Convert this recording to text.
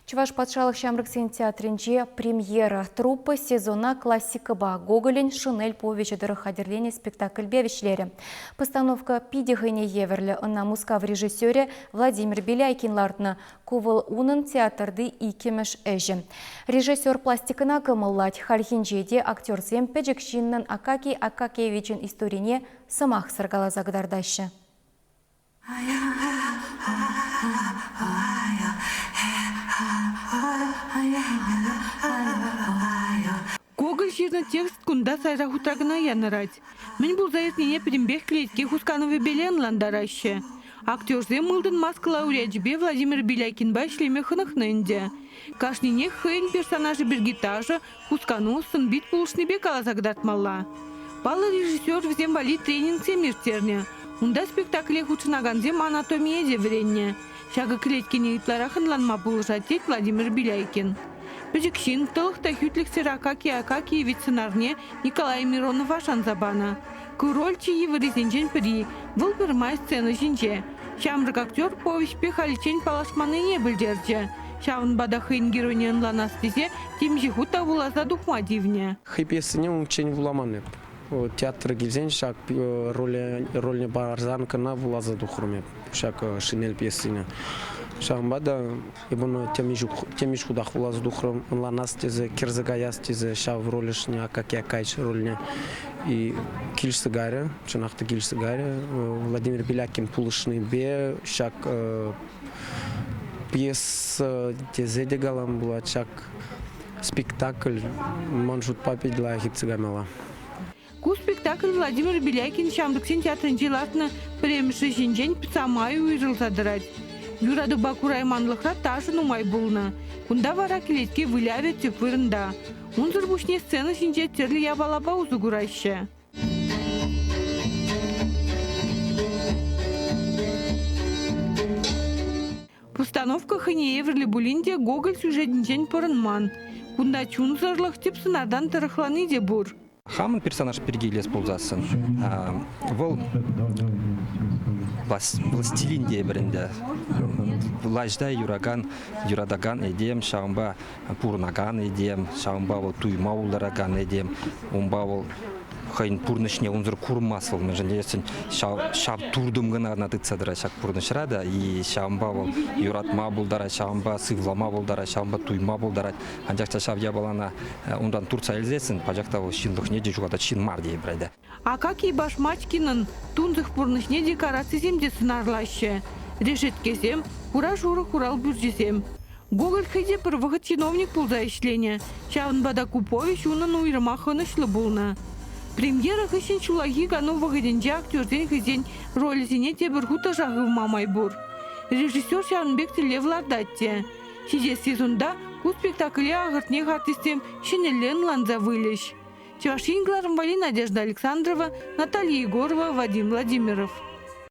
Чӑваш патшалӑх ҫамрӑксен театрӗнче премьера. Труппа сезона классикӑпа Гоголӗн «Шинель» повеҫӗ тӑрӑх хатӗрленӗ спектакльпе вӗҫлерӗ. Постановка питӗ хӑйне евӗрлӗ. Ӑна Мускав режиссерӗ Владимир Беляйкин лартнӑ. Ку вӑл унӑн театрти иккӗмӗш ӗҫӗ. Режиссер пластикӑна кӑмӑллать. Хальхинче те актерсем пӗчӗк ҫыннӑн Акакий Акакиевичӑн историне сӑмахсӑр каласа кӑтартаҫҫӗ. Гоголь ҫырнӑ текст кунта сайра хутра кӑна янӑрать. Мӗн пулса иртнине пӗтӗмпех кӗлетке хусканӑвӗпеле ӑнлантараҫҫӗ. Актерсем ылтӑн маска лауреачӗпе Владимир Беляйкинпа ӗҫлеме хӑнӑхнӑ ӗнтӗ. Кашнинех хӑйӗн персонажӗ пирки ташӑ, хускану, сӑн-пит пулӑшнипе каласа кӑтартмалла. Паллӑ режиссер вӗсем валли тренингсем ирттернӗ. Унта спектакле хутшӑнакансем анатомие те вӗреннӗ. Ҫакӑ кӗлеткене ытларах ӑнланма пулӑшать, тет Владимир Беляйкин. Пӗчӗк ҫын тӑлӑх та хӳтлӗхсӗр Акакий Акакиевич сӑнарне Николай Миронова шанса панӑ. Ку роль чи йывӑррисенчен пӗри. Вӑл пӗрмай сцена ҫинче. Ҫамрӑк актер повеҫпе халиччен паллашманнине пӗлтерчӗ. Ҫавӑнпа та хӑйӗн геройне ӑнланас тесе темиҫе хут та вуласа тухма тивнӗ. Хӑй пьесине унччен вуламан эп. Театр килсен ҫак рольне парсан кӑна вуласа тухрӑм эп ҫак «Шинель» пьесине. Ҫавӑнпа та эп ӑна темиҫе хутах вуласа тухрӑм, ӑнланас тесе, кӗрсе каяс тесе ҫав роль ӑшне, Акакий Акаевич рольне. И килӗшсе кайрӗ, чӑнах та килӗшсе кайрӗ. Владимир Белякин пулӑшнипе ҫак пьеса тесе те калам пулать, ҫак спектакль ман шутпа питӗ лайӑх иртсе каймалла. Ку спектакль Владимир Беляйкин ҫамрӑксен театрӗнче лартнӑ пӗрремӗш ӗҫӗнчен самай уйрӑлса тӑрать. Юратупа курайманлӑхра ташӑ нумай пулнӑ. Кунта вара кӗлетке вылявӗ тӗп вырӑнта. Унсӑр пуҫне сцена ҫинче тӗрлӗ япалапа усӑ кураҫҫӗ. Постановка хӑйне евӗрлӗ пулин те Гоголь сюжетӗнчен пӑрӑнман. Кунта чунсӑрлӑх тӗп сӑнартан тӑрӑхлани те пур. Хамӑн персонаж пирки илес пулсассӑн, вӑл властелин тейӗпӗр ӗнтӗ. Влаҫта юракан, юратакан этем, ҫавӑнпа пурӑнакан этем, ҫавӑнпа вӑл туйма пултаракан этем, унпа вӑл хӑйӗн пурнӑҫне унсӑр курмасть вӑл, мӗншӗн тесен ҫав, ҫав туртӑм кӑна ӑна тытса тӑрать ҫак пурнӑҫра та, и ҫавӑнпа вӑл юратма пултарать, ҫавӑнпа сывлама пултарать, ҫавӑнпа туйма пултарать. Анчах та ҫав япалана унтан туртса илсессӗн пачах та вӑл ҫынлӑхне те ҫухатать, ҫын мар тейӗпӗр ӗнтӗ. Акакий Башмачкинӑн тунсӑх пурнӑҫне декорацисем те сӑнарлаҫҫӗ. Решеткесем, хура-шурӑ хурал пӳрчӗсем. Гоголь хӑй те пӗр вӑхӑт чиновник пулса ӗҫленӗ, ҫавӑнпа та ку повеҫ унӑн уйрӑмах ӑнӑҫлӑ пулнӑ. Премьера хыҫҫӑн ҫуллахи кану вӑхӑтӗнче актерсен хӑйсен ролӗсене тепӗр хут ӑша хывма май пур. Режиссер ҫавӑн пек тӗллев лартать те. Ҫитес сезонта ку спектакле ахӑртнех артистсем ҫӗнӗлле ӑнланса вылӗҫ. Чӑваш Ен кӑларӑм валли Надежда Александрова, Наталья Егорова, Вадим Владимиров.